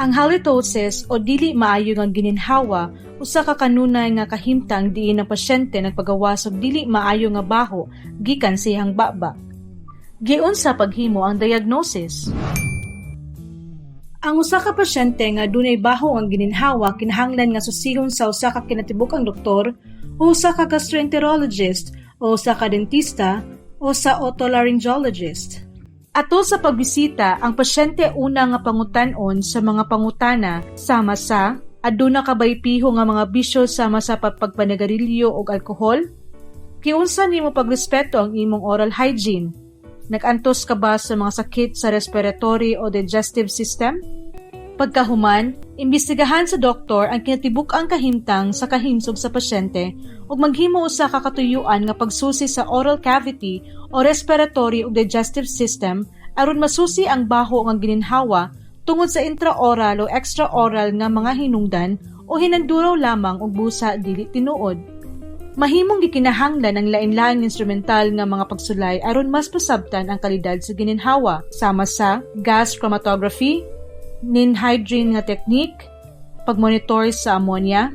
Ang halitosis o dili maayo nga gininhawa usa ka kanunay nga kahimtang diin ang pasyente nagpagawas og dili maayo nga baho gikan sa iyang baba. Giunsa paghimo ang diagnosis? Ang usa ka pasyente nga dunay baho ang gininhawa kinahanglan nga susihon sa usa ka kinatibuk-ang doktor o usa ka gastroenterologist o usa ka dentista o sa otolaryngologist. Atol sa pagbisita, ang pasyente una nga pangutan-on sa mga pangutana sama sa: Aduna ka bay piho nga mga bisyo sama sa pagpanagarilyo ug alkohol? Giunsa nimo pagrespeto ang imong oral hygiene? Nag-antos ka ba sa mga sakit sa respiratory o digestive system? Pagkahuman, imbestigahan sa doktor ang kinatibuk-ang kahimtang sa kahimsog sa pasyente ug maghimo usa ka katuyuan nga pagsusi sa oral cavity o respiratory ug digestive system aron masusi ang baho nga gininhawa tungod sa intraoral o extraoral nga mga hinungdan o hinanduraw lamang og busa dili tinuod. Mahimong gikinahanglan ang lain-laing instrumental nga mga pagsulay aron mas pasabtan ang kalidad sa gininhawa sama sa gas chromatography, ninhydrin nga technique, pagmonitor sa ammonia,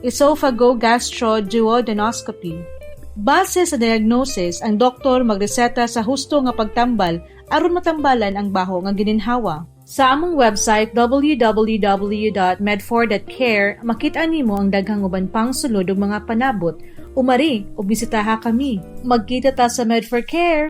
esophagogastroduodenoscopy. Base sa diagnosis, ang doktor magreseta sa husto nga pagtambal aron matambalan ang baho nga gininhawa. Sa among website www.med4.care makita nimo ang daghang uban pang sulod ug mga panabot. Umari ug bisitaha kami. Magkita ta sa Med4 Care.